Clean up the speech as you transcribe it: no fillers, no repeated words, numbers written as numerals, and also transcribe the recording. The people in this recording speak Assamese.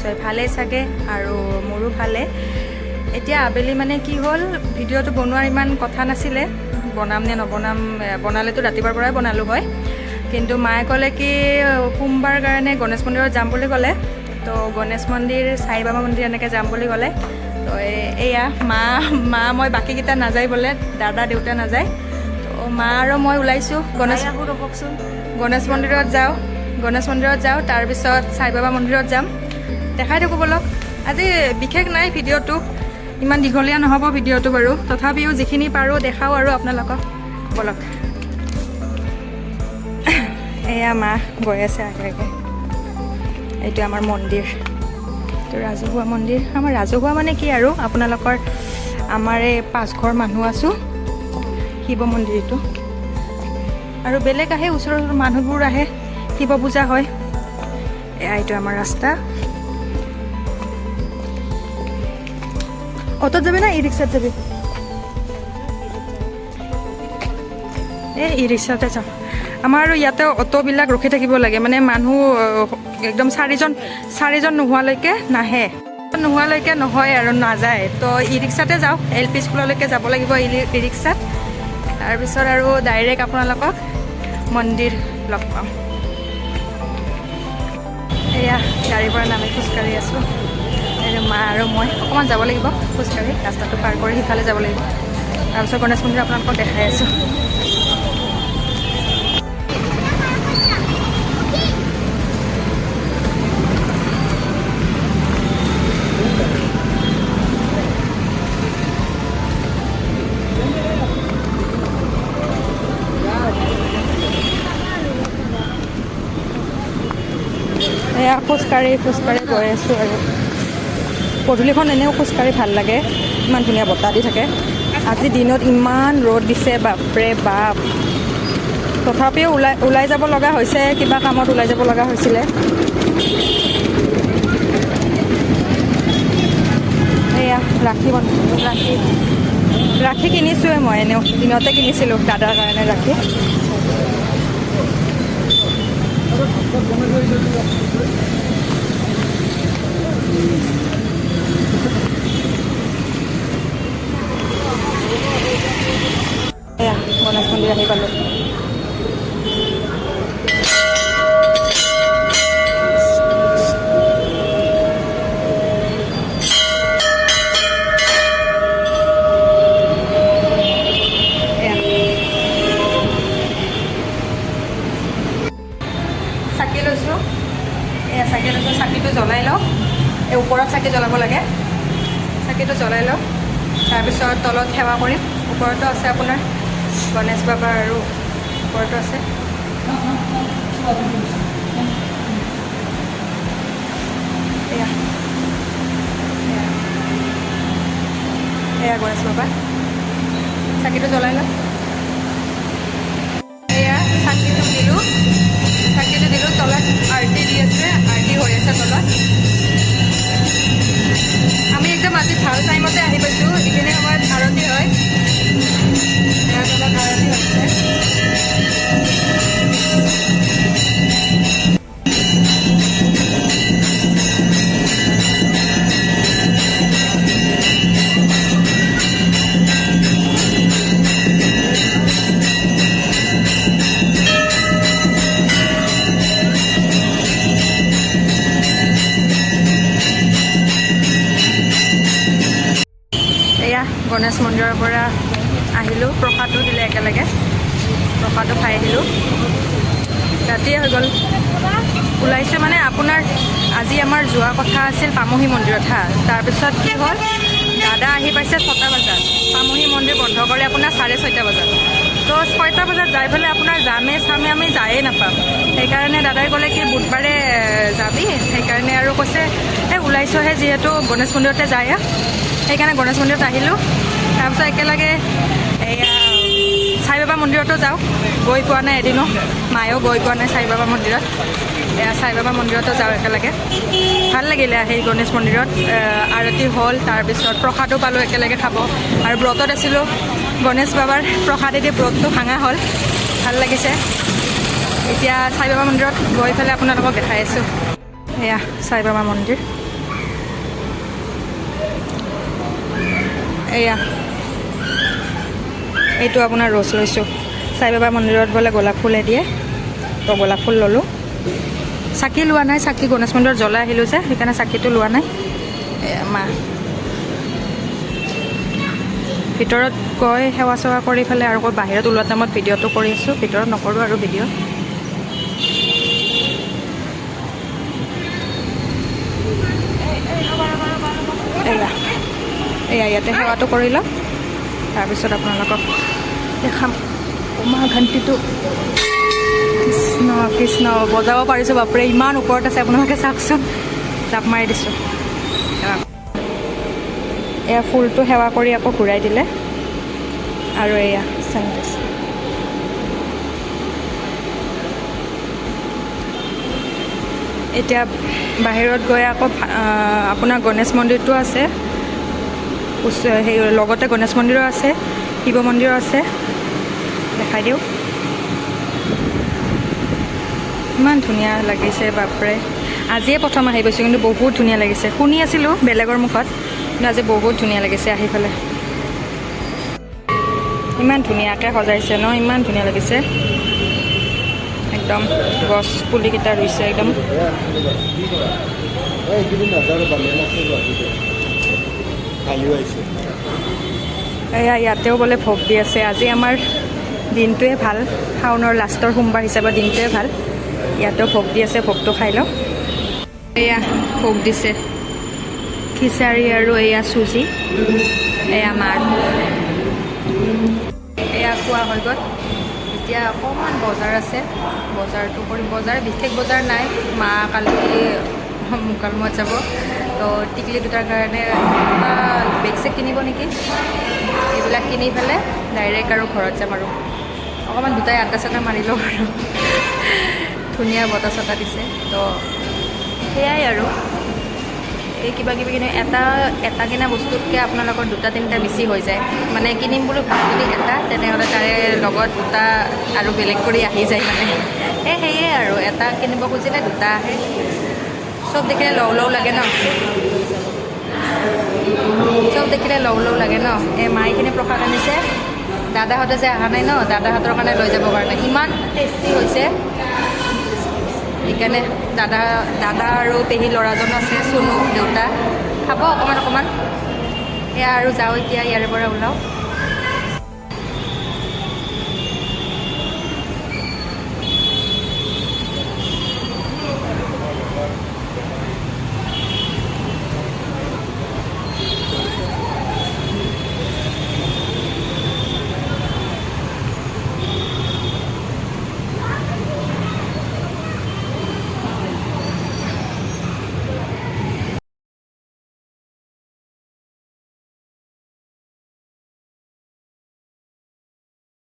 নিশ্চয় ভালেই চাগে আৰু মোৰো ভালে। এতিয়া আবেলি মানে কি হ'ল, ভিডিঅ'টো বনোৱাৰ ইমান কথা নাছিলে, বনাম নে নবনাম। বনালেতো ৰাতিপুৱাৰ পৰাই বনালোঁ হয়, কিন্তু মায়ে ক'লে কি সোমবাৰ কাৰণে গণেশ মন্দিৰত যাম বুলি ক'লে। তো গণেশ মন্দিৰ, সাই বাবা মন্দিৰ এনেকৈ যাম বুলি ক'লে। তো এয়া মা মা মই বাকীকেইটা নাযায় বোলে, দাদা দেউতা নাযায়। তো মা আৰু মই ওলাইছোঁ গণেশ ৰ'বকচোন। গণেশ মন্দিৰত যাওঁ, গণেশ মন্দিৰত যাওঁ, তাৰপিছত সাই বাবা মন্দিৰত যাম। দেখাই থাকোঁ ব'লক। আজি বিশেষ নাই ভিডিঅ'টো, ইমান দীঘলীয়া নহ'ব ভিডিঅ'টো বাৰু, তথাপিও যিখিনি পাৰোঁ দেখাওঁ আৰু আপোনালোকক। ব'লক। এয়া মা গৈ আছে আগে আগে। এইটো আমাৰ মন্দিৰ, এইটো ৰাজহুৱা মন্দিৰ। আমাৰ ৰাজহুৱা মানে কি আৰু আপোনালোকৰ আমাৰ এই পাঁচঘৰ মানুহ আছোঁ, শিৱ মন্দিৰ এইটো। আৰু বেলেগ আহে, ওচৰৰ মানুহবোৰ আহে, শিৱ পূজা হয়। এয়া এইটো আমাৰ ৰাস্তা। অট'ত যাবি না ই ৰিক্সাত যাবি? এই ই ৰিক্সাতে যাওঁ। আমাৰ আৰু ইয়াতে অ'টোবিলাক ৰখি থাকিব লাগে, মানে মানুহ একদম চাৰিজন চাৰিজন নোহোৱালৈকে নাহে, নোহোৱালৈকে নহয় আৰু নাযায়। তো ই ৰিক্সাতে যাওঁ, এল পি স্কুললৈকে যাব লাগিব ই ৰিক্সাত। তাৰপিছত আৰু ডাইৰেক্ট আপোনালোকক মন্দিৰ লগ পাম। এয়া গাড়ীৰ পৰা নামি খোজকাঢ়ি আছোঁ। এই মা আৰু মই অকণমান যাব লাগিব খোজকাঢ়ি, ৰাস্তাটো পাৰ কৰি সিফালে যাব লাগিব। তাৰপিছত গণেশ মন্দিৰ আপোনালোকক দেখাই আছোঁ। এয়া খোজকাঢ়ি খোজকাঢ়ি গৈ আছোঁ আৰু গধূলিখন এনেও খোজকাঢ়ি ভাল লাগে, ইমান ধুনীয়া বতাহ দি থাকে। আজি দিনত ইমান ৰ'দ দিছে, বাপৰে বাপ। তথাপিও ওলাই ওলাই যাব লগা হৈছে, কিবা কামত ওলাই যাব লগা হৈছিলে। এয়া ৰাখি বন ৰাখি ৰাখি কিনিছোঁৱে মই, এনেও দিনতে কিনিছিলোঁ দাদাৰ কাৰণে ৰাখি। এয়া গণেশ মন্দিৰ আহি পালোঁ। এয়া চাকি লৈছোঁ, এয়া চাকি লৈছোঁ, চাকিটো জ্বলাই লওঁ। এই ওপৰত চাকি জ্বলাব লাগে, চাকিটো জ্বলাই লওঁ, তাৰপিছত তলত সেৱা কৰিম। ওপৰতো আছে আপোনাৰ গণেশ বাবা আৰু ওপৰতো আছে। এয়া এয়া এয়া গণেশ বাবা, চাকিটো জ্বলাই লওঁ। এয়া চাকিটো দিলোঁ, চাকিটো দিলোঁ। তলত আৰতি দি আছে, আৰতি হৈ আছে তলত। আমি একদম আজি ভাল টাইমতে আহি পাইছোঁ, এইখিনি সময়ত আৰতি হয়। এয়া তলত আৰতি হৈছে। এয়া গণেশ মন্দিৰৰ পৰা আহিলোঁ, প্ৰসাদো দিলে একেলগে, প্ৰসাদো খাই আহিলোঁ। ৰাতিয়ে হৈ গ'ল ওলাইছোঁ। মানে আপোনাৰ আজি আমাৰ যোৱা কথা আছিল পামহি মন্দিৰত, হা। তাৰপিছত কি হ'ল, দাদা আহি পাইছে 6টা বজাত, পামহি মন্দিৰ বন্ধ কৰে আপোনাৰ 6:30 বজাত। তো 6টা বজাত যাই পেলাই আপোনাৰ জামে চামে আমি যায়ে নাপাম। সেইকাৰণে দাদাই ক'লে কি বুধবাৰে যাবি। সেইকাৰণে আৰু কৈছে এই ওলাইছোঁহে যিহেতু গণেশ মন্দিৰতে যায় আহ। সেইকাৰণে গণেশ মন্দিৰত আহিলোঁ। তাৰপিছত একেলগে এয়া সাই বাবা মন্দিৰতো যাওঁ, গৈ পোৱা নাই এদিনো, মায়েও গৈ পোৱা নাই সাই বাবা মন্দিৰত। এয়া সাই বাবা মন্দিৰতো যাওঁ একেলগে। ভাল লাগিলে আহি গণেশ মন্দিৰত, আৰতি হ'ল, তাৰপিছত প্ৰসাদো পালোঁ একেলগে খাব। আৰু ব্ৰতত আছিলোঁ, গণেশ বাবাৰ প্ৰসাদেদি ব্ৰতটো ভাঙা হ'ল, ভাল লাগিছে। এতিয়া সাই বাবা মন্দিৰত গৈ পেলাই আপোনালোকক দেখাই আছোঁ। এয়া সাই বাবা মন্দিৰ। এয়া এইটো আপোনাৰ ৰ'জ লৈছোঁ। চাই বাবা মন্দিৰত বোলে গোলাপ ফুলে দিয়ে, তো গোলাপ ফুল ল'লোঁ। চাকি লোৱা নাই, চাকি গণেশ মন্দিৰত জ্বলাই আহিলোঁ যে, সেইকাৰণে চাকিটো লোৱা নাই। এয়া মা ভিতৰত গৈ সেৱা চেৱা কৰি পেলাই আৰু বাহিৰত ওলোৱা টাইমত ভিডিঅ'টো কৰি আছোঁ, ভিতৰত নকৰোঁ আৰু ভিডিঅ'। এয়া এয়া ইয়াতে সেৱাটো কৰি লওঁ, তাৰপিছত আপোনালোকক দেখাম। মা ঘণ্টিটো, কৃষ্ণ কৃষ্ণ, বজাব পাৰিছোঁ বাপৰে, ইমান ওপৰত আছে, আপোনালোকে চাওকচোন। জাপ মাৰি দিছোঁ। এয়া ফুলটো সেৱা কৰি আকৌ ঘূৰাই দিলে। আৰু এয়া চেনিটাইজ। এতিয়া বাহিৰত গৈ আকৌ আপোনাৰ গণেশ মন্দিৰটো আছে, সেই লগতে গণেশ মন্দিৰো আছে, শিৱ মন্দিৰো আছে, দেখাই দিওঁ। ইমান ধুনীয়া লাগিছে বাপৰে, আজিয়ে প্ৰথম আহি পাইছোঁ, কিন্তু বহুত ধুনীয়া লাগিছে। শুনি আছিলোঁ বেলেগৰ মুখত, কিন্তু আজি বহুত ধুনীয়া লাগিছে আহি পেলাই। ইমান ধুনীয়াকৈ সজাইছে ন, ইমান ধুনীয়া লাগিছে একদম। গছ পুলিকেইটা ৰুইছে একদম। এয়া ইয়াতেও বোলে ভোগ দি আছে। আজি আমাৰ দিনটোৱে ভাল, শাওনৰ লাষ্টৰ সোমবাৰ হিচাপে দিনটোৱে ভাল। ইয়াতেও ভোগ দি আছে, ভোগটো খাই লওঁ। এয়া ভোগ দিছে খিচাৰি আৰু এয়া চুজি, এয়া মাৰ। এয়া খোৱা হৈ গ'ল। এতিয়া অকণমান বজাৰ আছে, বজাৰটো কৰিম। বজাৰ বিশেষ বজাৰ নাই, মা কালি মুকালমুৱাত যাব, তো টিকলি দুটাৰ কাৰণে কিবা বেগ চেগ কিনিব নেকি, এইবিলাক কিনি পেলাই ডাইৰেক্ট আৰু ঘৰত যাম। আৰু অকণমান দুটাই আড্ডা চাড্ডা মাৰি লওঁ আৰু, ধুনীয়া বতাহ চতাহ দিছে, তো সেয়াই আৰু। এই কিবা কিবি কিনে এটা এটা কিনা বস্তুতকৈ আপোনালোকৰ দুটা তিনিটা বেছি হৈ যায়। মানে কিনিম বুলি ভাবোঁ যদি এটা, তেনেহ'লে তাৰে লগত দুটা আৰু বেলেগ কৰি আহি যায় মানে। এই সেয়ে আৰু, এটা কিনিব খুজিলে দুটা আহে। চব দেখিলে লওঁ লওঁ লাগে ন, চব দেখিলে লওঁ লওঁ লাগে ন। এই মা এইখিনি প্ৰসাদ আনিছে, দাদাহঁতে যে অহা নাই ন, দাদাহঁতৰ কাৰণে লৈ যাবৰ কাৰণে। ইমান টেষ্টি হৈছে, সেইকাৰণে দাদা দাদা আৰু পেহী ল'ৰাজন আছে, চুনু দেউতা খাব অকণমান অকণমান। সেয়া আৰু যাওঁ এতিয়া ইয়াৰে পৰা ওলাওঁ।